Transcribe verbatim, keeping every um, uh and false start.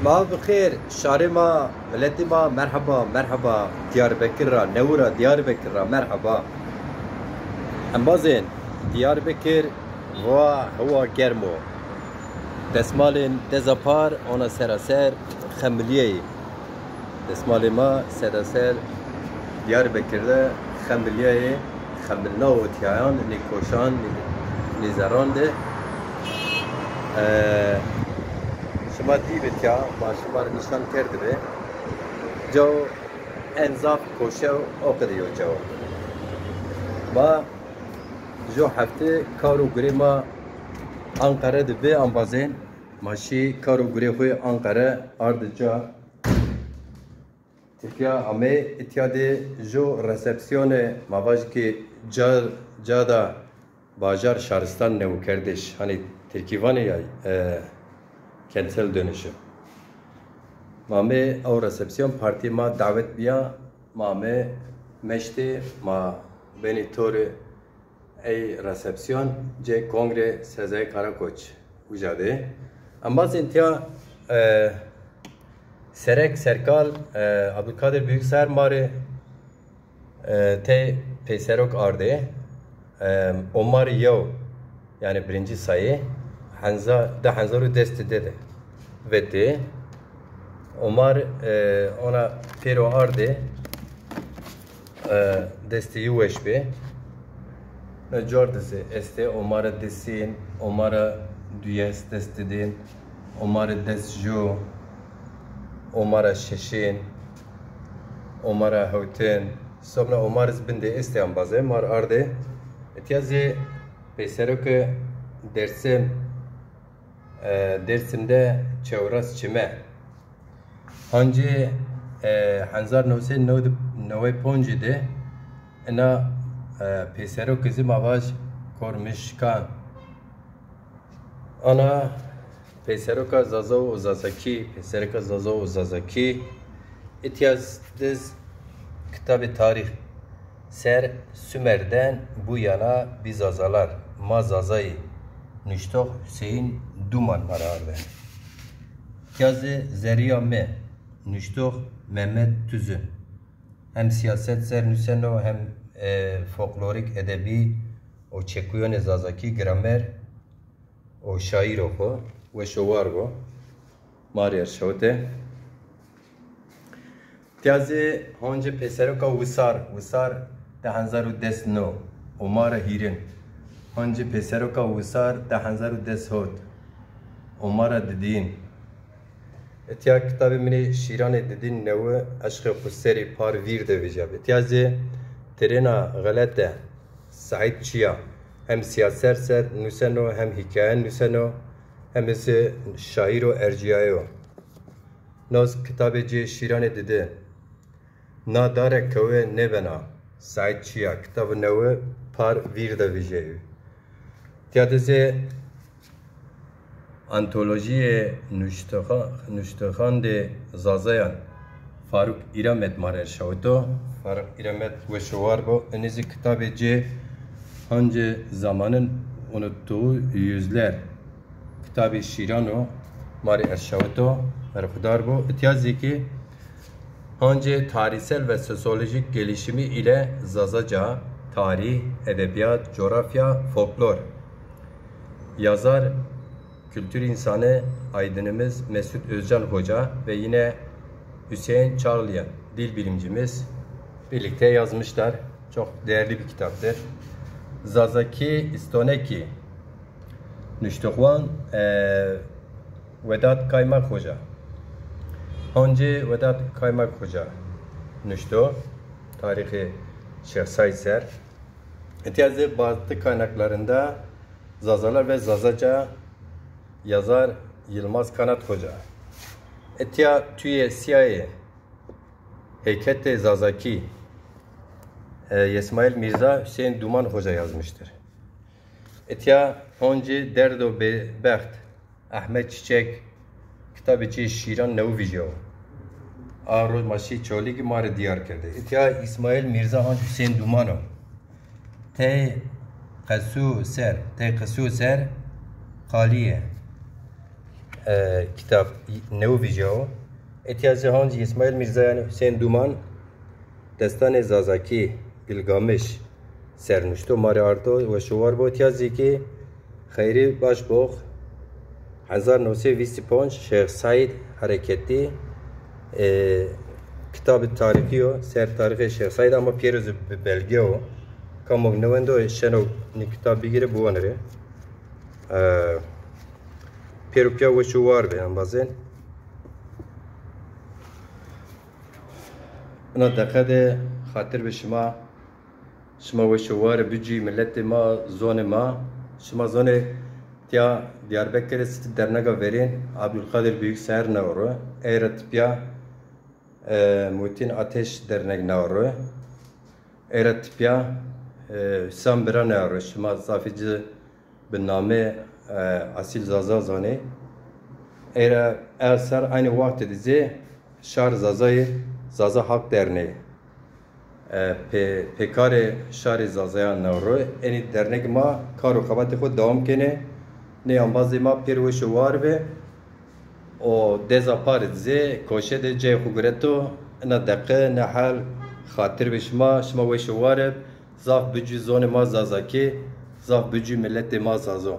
Ma bi xêr, şarê ma, miletê ma, merheba, merheba. Diyarbekir ra, newira Diyarbekir ra, merheba. Embazên, Diyarbekir va hewa germ o. Desmalên deza par ona seraser xemiliyeyê. Desmalê ma seraser Diyarbekir de xemiliyeyê, xemilna otiyayan, nê koşan, nê, nê zerran de. E, şima dîbi tiya, ma şima rê nîşan kerdibi. Caw en zaf koşew o qedî yo caw. Ma jo hefte kar û gurê ma Anqere de bi embazên. Ma şî kar û gurê xwu Anqere ardi ca. Tirkîya ame, îtya de jo resepsiyone, ma vaj ki ca, ca da bajar, şaristan newkerdiş. Hani Tirkî vanê ya, e, kentsel dönüşüm. Ma ame ew resepsiyon, partî ma dawet biya, ma ame meştê, ma benî torê ey resepsiyon cê Kongre Sezai Karakoç uca de. Embazên tiya, e, serek, serkal, e, Abdülkadir Büyükser ma rê, e, tey peyserok ardê. E, Omar yew, yanî birinci sayı, henza, di hezar û des de de vetê. Omar, e, ona pêro ardê. E, destê yi weş bê. Na cor de zî estê, Omara desîn, Omara duyes dest didîn, Omara des ju, Omara şeşîn, Omara hewtin. Sobna Omar iz bindê estê embazê, mar ardê. Etiya zî peyseroke Dersim, e, Dersim de çewres çime. Hancî, e, hezar new sey newed, newey poncî de ina, e, peyseroke zî ma vaj Kormişkan. Ana peyseroka Zaza û Zazakî, peyseroka Zaza û Zazakî. Îtya z-, diz kitabê tarîx ser Sümer'den bu yana biz Zazalar, ma Zazayî, nuştox Hüseyin Duman ma ra arde. Yazı Zerrîya Mi, nuştox Mehmet Tüzün. Hem siyaset ser nuseno, hem, e, folklorik, edebî û çekuyonê Zazakî, gramer û şaîro xo, weş û war bo. Ma rê erşawite. Tiya zî hancî peyseroka Wisar, Wisar di hezar û des no, Omara hîrin. Hancî peyseroka Wisar di hezar û des hot, Omara didîn. Etiya kitabê min ê şîranê didîn newi eşqê xwu serî par vîr de vijyabi. Etiya zî Tirêna Xelete, Saîd Çiya, hem siyaser ser nuseno, hem hîkaye nuseno, hem zî şaîr û ercîyaye yo. Noz kitabê cê şîranê didi. Na dare kewe nêbena, Saîd Çiya, kitabê newi par vîr de vijeyî. Tiya de zî antolojîyê nuştoxa-, nuştoxandê Zazayan Faruk İramet ma rê erşawito. Faruk İramet weş û war bo. Inî zî kitabê cê Hancı Zamanın Unuttuğu Yüzler kitabê şîran o, ma rê erşawito, berxudar bo. Îtya zî ki Hancı tarihsel ve sosyolojik gelişimi ile Zazaca, tarih, edebiyat, coğrafya, folklor. Yazar, kültür insanı, aydınımız Mesut Özcan Hoca ve yine Hüseyin Çağlayan, dil bilimcimiz, birlikte yazmışlar. Çok değerli bir kitaptır. Zazakî Stonekî, nuştoxwan, e, Vedat Kaymak Hoca. Hancî Vedat Kaymak Hoca nuşto tarîxê Şêx Saîd ser. Etiya zî Batı kaynaklarında Zazalar ve Zazaca, yazar Yılmaz Kanat Hoca. Etiya tüye siyayê Heyketê Zazakî, e, Yesmail Mirza Hüseyin Duman Hoca yazmıştır. Etiya Hancî Derdo Be-, Bext, Ahmet Çiçek, kitabê cê şîran newi vijyawo. A roj ma şî Çolîgî ma rê dîyar kerdê. Etiya Îsmaîl Mîrza Hanc Husên Duman o. Tey qesû ser, tey qesû ser qalîye. E, kitab new vîjao. Etya zî hancî Îsmaîl Mîrza yanî Huseyîn Duman, Destanê Zazakî, Gilgamiş, sernuşto ma rê ardo, weş û war bo. Etya zî kî Xeyrî Başbox, hezar newsey vîst û ponc, Şêx Seîd Hereketî, e, kitabê tarîxî yo, ser tarîxê Şêx Seîd, ama pêro zî bi belge o. Kamok newendo şeno nî kitab bigîre, biwanire. E, pêro pîya weş û war be embazên. Ina deqe de xatir bi şima, şima weş û war bicî, miletê ma, zonê ma. Şima zonê tiya Diyarbekirê sitî dernega verên Abdülkadir Büyükseher newro. Ey ra tipya, e, Muhittin Ateş dernek newro. Ey ra tipya, e, Hüsam Bira newro. Şima zafî ci bi namê, e, Asîl Zaza zanê. Ey ra ew ser aynî wextê de zî Şar Zazayê, Zaza Halk Derneği, e, pê-, pêkarê şarê Zazayan newro. Enî dernegê ma kar û xebatê xo dewam kenê. Nê embazê ma pêr weş û war be. O deza parê zî koşe de cayê xo gureto. Ina deqe, ina hal, xatir be şima, şima weş û war be. Zaf bicû zonê ma Zazakî, zaf bicû miletê ma Zazo.